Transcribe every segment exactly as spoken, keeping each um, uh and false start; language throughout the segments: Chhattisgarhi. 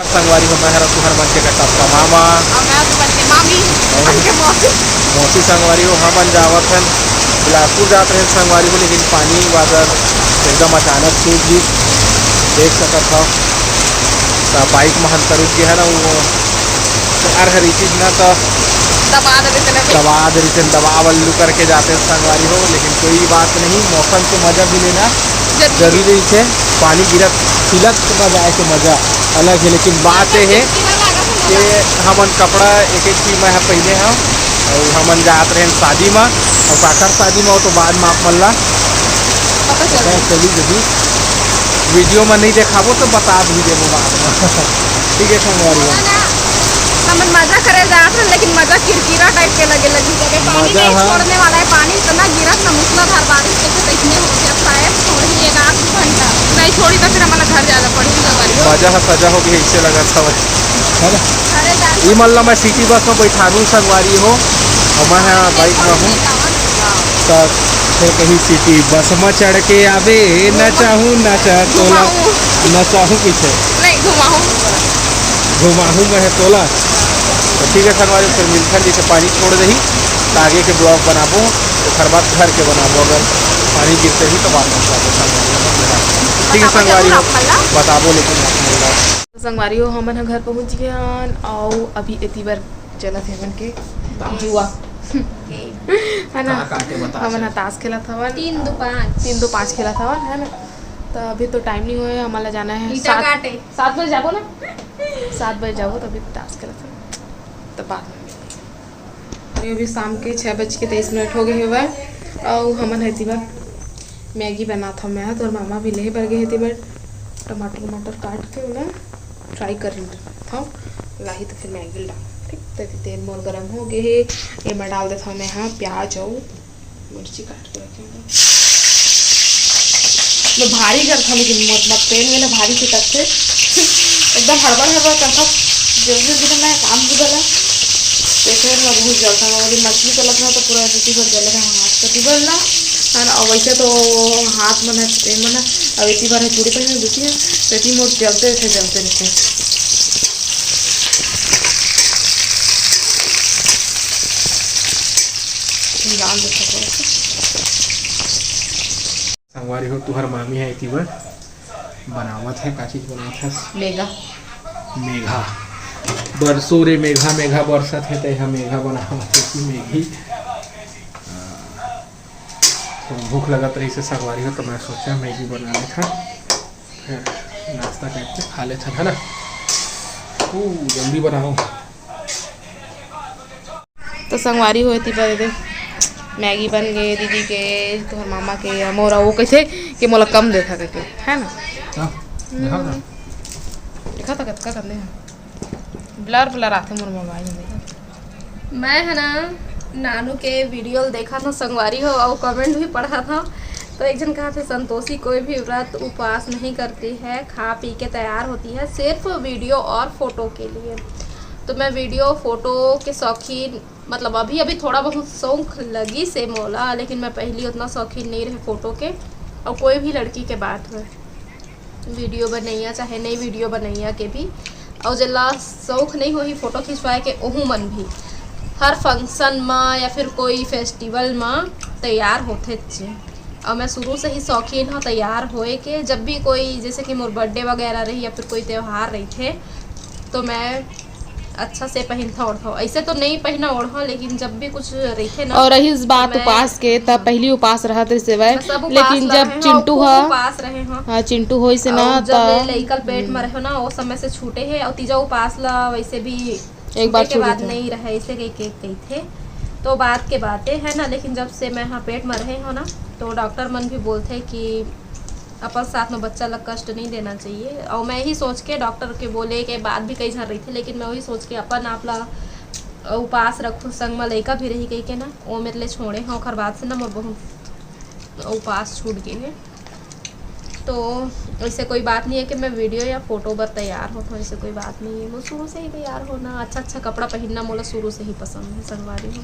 संगवारी हो, मैं हरा तुहर मन के कटप्पा मामा। और मैं तुमन के मामी, तुमन के मौसी। मौसी संगवारी हो, हमन जावत हन बिलासपुर जात रहेन संगवारी हो, लेकिन पानी बादर एकदम अचानक छूट गिस, देख सकत हव। त बाइक म हन त रुक गे हन, वो अरहर चीज ना त दबा दे रहिथे ना। दबा दे रहिथे, दबाव अल्लू करके जाते संगवारी हो, लेकिन कोई बात नहीं, मौसम के मजा भी लेना जरूरी। जरूरी है। पानी गिरत खिलत बजाए के मजा अलग है, लेकिन बात ये है कि हमन कपड़ा एक एक चीज मैं पहने हूँ और हमन जात रहे शादी में, और काकर शादी में हो तो बाद में आप मन ला पता चली जदी वीडियो में नहीं देखाबो तो बता भी देबो बाद में। ठीक है संगवारी हो। हमन मजा करे जात हन, लेकिन मजा किरकिरा टाइप के लगे लगी, जब ये पानी मजा नहीं हाँ। छोड़ने वाला है। पानी इतना गिरत ना, मूसलाधार बारिश के, तो इतने हो गया, शायद थोड़ी एक आध घंटा नहीं छोड़ी तो फिर हमारा घर जाना पड़ी संगवारी हो। मजा हा सजा हो गई, इससे लगा था भाई, है ना? अरे जाना ई मन ला मैं सिटी बस में बैठारू संगवारी हो, और मैं हाँ बाइक में हूँ। त फेर कही सिटी बस में चढ़ के आबे, नचाहूँ नचा तोला, घुमाहूँ। नचाहूँ पीछे। नहीं, घुमाहूँ। घुमाहूँ मैं तोला। तो ठीक है संगवारी, फिर मिलथन, जैसे पानी छोड़ दही तो आगे के ब्लॉग बनाबो, तो हर बात घर के बनाबो, अगर पानी गिरते ही तो बात बता दो संगवारी। ठीक है बताबो संगवारी जरूर हो, आप मन ला। बताबो लेकिन आप मन ला। संगवारी हो, हमन ह घर पहुंच गए हन, अउ अभी एती बर चलत हे हमन के जुआ। है ना? का काटे बतासे। हमन ह ताश खेलत हवन। तीन दो पाँच। तीन दो पाँच खेलत हवन, है ना? तो अभी तो टाइम नहीं होए, हमन ला जाना है ईटा सात, काटे। सात बजे जाबो ना, सात बजे जाबो, तो अभी ताश खेलत हवन, तो बाद में मिलबो। अभी शाम के छः बज के तेईस मिनट हो गए हवय, अउ हमन ह एती बर मैगी बनात हव। मैं ह तोर मामा भी लेहे बर गे हे, एती बर टमाटर वमाटर काट के ओला फ्राई कर लेथव, लाही तो फिर मैगी डाल। ठीक, तो एती तेल मोर गरम हो गए हे, एमा डाल देथव मैं ह प्याज अउ मिर्ची काट के रखे हव। मैं भारी करथव, लेकिन मोर, मोर तेल में ना भारी चिटकथे। एकदम हड़बड़ हड़बड़ करथव, जल्दी जल्दी में मैं काम भी करा। तो फिर मैं बहुत जलता हूँ, अभी मछली तलत ना तो पूरा एती बर जले रहा हाथ, कति बर ना, है ना? और वैसे तो हाथ मन है, ये मन है, अब एती बर है चूड़ी पहने देखिए, तो एती मोर जलते रहते, जलते रहते। डाल देते थोड़ा सा। संगवारी हो, तुहर मामी है एती बर बनावत है। का चीज बनावत हस? मेघा। मेघा। बरसो रे मेघा, मेघा बरसत है, ते हा मेघा बनावत है कि मेघी। आ, तो भूख लगत रही से संगवारी हो, तो मैं सोचा मैगी बना लेथन, फिर नाश्ता करके खा लेथन, है ना? ऊ, जल्दी बनाओ। तो संगवारी हो एती बर दे, मैगी बन गए दीदी के, तोहर मामा के, मोर, वो कैसे कि मोला कम देथा करके, है ना? हाँ, देखा था। देखा था कतका गंदे हैं, ब्लर ब्लर आते मोर मोबाइल में। मैं है ना नानू के वीडियो देखा था संगवारी हो, और कमेंट भी पढ़ा था। तो एक जन कहा था, संतोषी कोई भी व्रत उपवास नहीं करती है, खा पी के तैयार होती है, सिर्फ वीडियो और फोटो के लिए। तो मैं वीडियो फोटो के शौकीन, मतलब अभी अभी थोड़ा बहुत शौक लगी से मोला, लेकिन मैं पहली उतना शौकीन नहीं रहे फोटो के, और कोई भी लड़की के बात हो, वीडियो बनैया चाहे नहीं वीडियो बनैया के भी, और जेला शौक नहीं होही फोटो खिंचवाए के, ओहू मन भी हर फंक्शन म या फिर कोई फेस्टिवल म तैयार होथे। और मैं शुरू से ही शौकीन हूँ तैयार होए के, जब भी कोई जैसे कि मोर बर्थडे वगैरह रही या फिर कोई त्यौहार रही थे, तो मैं अच्छा से पहिनथव ओढ़थव। ऐसे तो नहीं पहिना ओढ़ो, लेकिन जब भी कुछ रहिथे ना, और रही इस बात तो मैं उपास के, तब पहली उपास रहत रहिस हवय, मैं सब उपास लेकिन ला जब रहे हव, चिंटू खूब हा, उपास रहे हव। हाँ, चिंटू होइस ना, और जब ले त लइका ल पेट में रहे हो ना, वो समय से छूटे है। और तीजा उपास ला वैसे भी एक बार छूटे के छूट बाद देथे। नहीं रहे, ऐसे कह के कहिथे। तो बात के बातें है ना, लेकिन जब से मैं हाँ पेट में रहे हो ना, तो डॉक्टर मन भी बोलते कि अपन साथ में बच्चा ला कष्ट नहीं देना चाहिए। और मैं यही सोच के डॉक्टर के बोले के बाद भी कई झन रहिथे, लेकिन मैं वही सोच के अपन आप ला उपास रखूँ, संग में लइका भी रही कही के ना, वो मेरे लिए छोड़े हैं। ओखर बाद से ना मोर बहुत उपास छूट गए हैं। तो ऐसे कोई बात नहीं है कि मैं वीडियो या फोटो बर तैयार होता हूँ, ऐसे कोई बात नहीं है। वो शुरू से ही तैयार होना, अच्छा अच्छा कपड़ा पहनना मोला शुरू से ही पसंद है, संगवारी हो।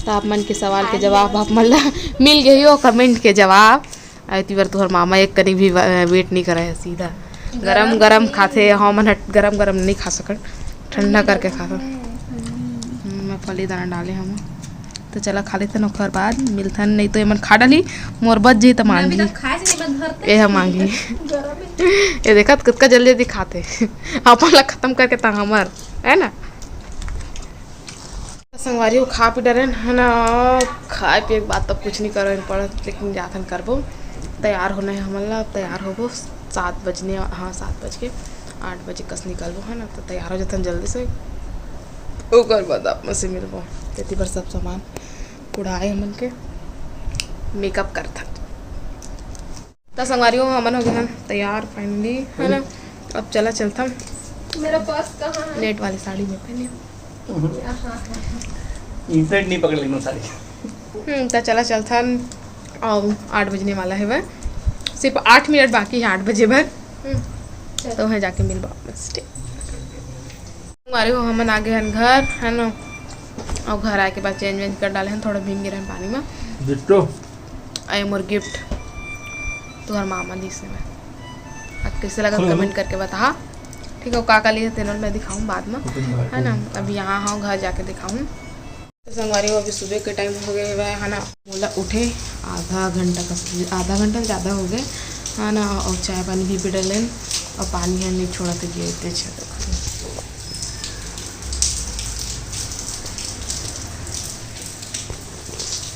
तो आप मन के सवाल के जवाब आप मन ला मिल गई हो, कमेंट के जवाब। एती बर तुहर मामा एक कनी भी वा-, वेट नहीं करे है सीधा। गरम गरम खाथे, हमन ह गरम गरम नहीं खा सकन, ठंडा करके खाथन। हम्म, मैं फली दाना डाले हूँ, तो चला खा लेथन, ओकर बाद मिलथन, नहीं तो एमन खा डाली, मोर बच जाही त मांगी। ए ह मांगी। ये देखत कतका जल्दी जल्दी खाथे। अपन ला खत्म करके ता हमर, है ना? संगवारी हो, खा पी डरेन, है ना? खाए पिए के बाद तो कुछ नहीं करे पड़त, लेकिन जाथन करबो, तैयार होना है हमन ला। अब तैयार होबो सात बजने, हाँ, सात बज के, आठ बजे कस निकलबो, है ना? तो तैयार हो जाथन जल्दी से, ओकर बाद आप मन से मिलबो। तेती बर सब सामान कुढ़ाए हमन के, मेकअप करथन। त संगवारी हो, हमन हो गए हन तैयार finally, है ना? अब चला चलथन। मेरा पर्स कहाँ है? नेट वाली साड़ी में पहने। हाँ, हाँ, हाँ। इंटरनेट नहीं पकड़ लेना साड़ी। हम्म, त चला चलथन। अब आठ बजने वाला है वह, सिर्फ आठ मिनट बाकी है आठ बजे बर। हम्म, चल। तो वहाँ जाके मिलबो आप मन से, ठीक? संगवारी हो, हमन आ गए हन घर, है ना? और घर आए के बाद चेंज वेंज कर डाले हन, थोड़ा भींग गए रहन पानी में। जिट्टो। अये मोर गिफ्ट तुहर मामा दिस हे मैं। अब कैसे लगत, कमेंट करके बता, ठीक है? का का लिए तेन ल मैं दिखाऊँ बाद में, है ना? अब यहाँ हूँ, घर जाके दिखाऊँ। तो संगवारी हो, अभी सुबह के टाइम हो गए हुआ है ना? मोला उठे आधा घंटा कस, आधा घंटा ज़्यादा हो गए, है ना? और चाय पानी भी पी डलेन, और पानी है नहीं छोड़ा तो गिरते छे।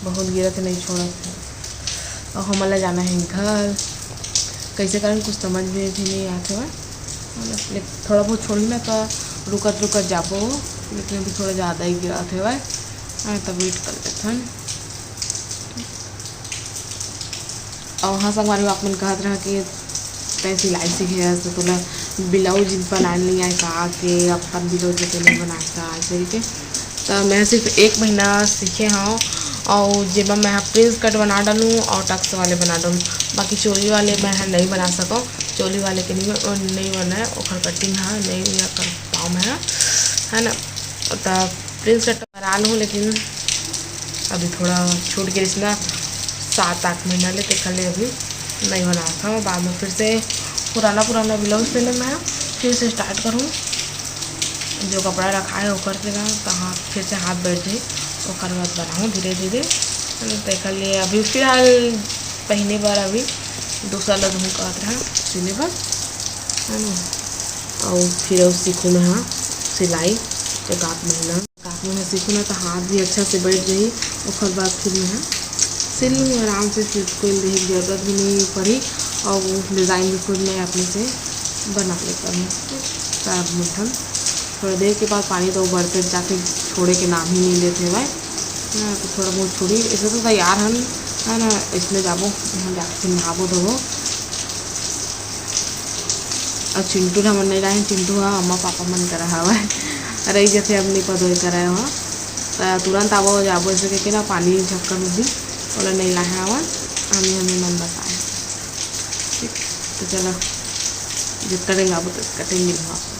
बहुत गिरत है, नहीं छोड़त है। और हमन ला जाना है घर, कैसे कारण कुछ समझ में भी नहीं आत हवय। मतलब, ले-, थोड़ा बहुत छोड़ी ना तो रुकत रुकत जाबो, लेकिन अभी थोड़ा ज़्यादा ही गिरत हवय। हाँ, तब वेट कर लेथन। और हाँ संगवारी हो, आप मन कहत रहा कि तैं सिलाई सीखे हस, तो तोला ब्लाउज बनाए नहीं आए का, के अपन ब्लाउज के नहीं बनाए का, ऐसे करके। तो मैं सिर्फ एक महीना सीखे हूँ, और जेमा मैं प्रिंस कट बना डालूँ और टक्स वाले बना डालूँ, बाकी चोली वाले मैं ह नहीं बना सकूँ। चोली वाले के नहीं, नहीं बनाए, ओखर कटिंग ह नहीं कर पाऊँ मैं, है ना? तो प्रिंस कट बना लूँ, लेकिन अभी थोड़ा छूट गया इसमें सात आठ महीना ले, तेखर ले अभी नहीं बनात हूँ। बाद में फिर से पुराना पुराना ब्लाउज सिले मैं फिर से स्टार्ट करूँ। जो कपड़ा रखा है ओकर से ना, तो हाथ फिर से हाथ बैठ जाए, ओकर बाद बनाऊँ धीरे धीरे। तेखर ले अभी फिलहाल पहने बर अभी दूसरा ला धुन कहत रहा सिले बर, है ना? और फिर अउ सीखूँ मैं, हाँ, सिलाई एक आध महीना। काकू मैं सीखूँ ना, तो हाथ भी अच्छा से बैठ जाही, ओकर बाद फिर मैं सिल लूँ आराम से, फिर कोई देखे के जरूरत भी नहीं पड़ी, और वो डिज़ाइन भी खुद मैं अपने से बना लेता हूँ। तब मिलथन थोड़ा देर के बाद, पानी तो उबलते जाके छोड़े के नाम ही नहीं लेते भाई। हाँ, तो थोड़ा बहुत छोड़ी, ऐसे तो तैयार हन, है ना, इसमें जाबो, यहाँ जाके फिर नहाबो धोबो। अउ चिंटू ल हमन नइ लाएन, चिंटू ह अम्मा पापा मन करा हवय, रहि जथे, अब नइ पदोय करा हवय। त तुरंत आबो जाबो, अइसे कहिके ना पानी झक्कड़ उही, ओला नइ लाए हवय, हमी हमी मन बस आए। ठीक, त चला, जतका टाइम आबो ततका टाइम मिलहू।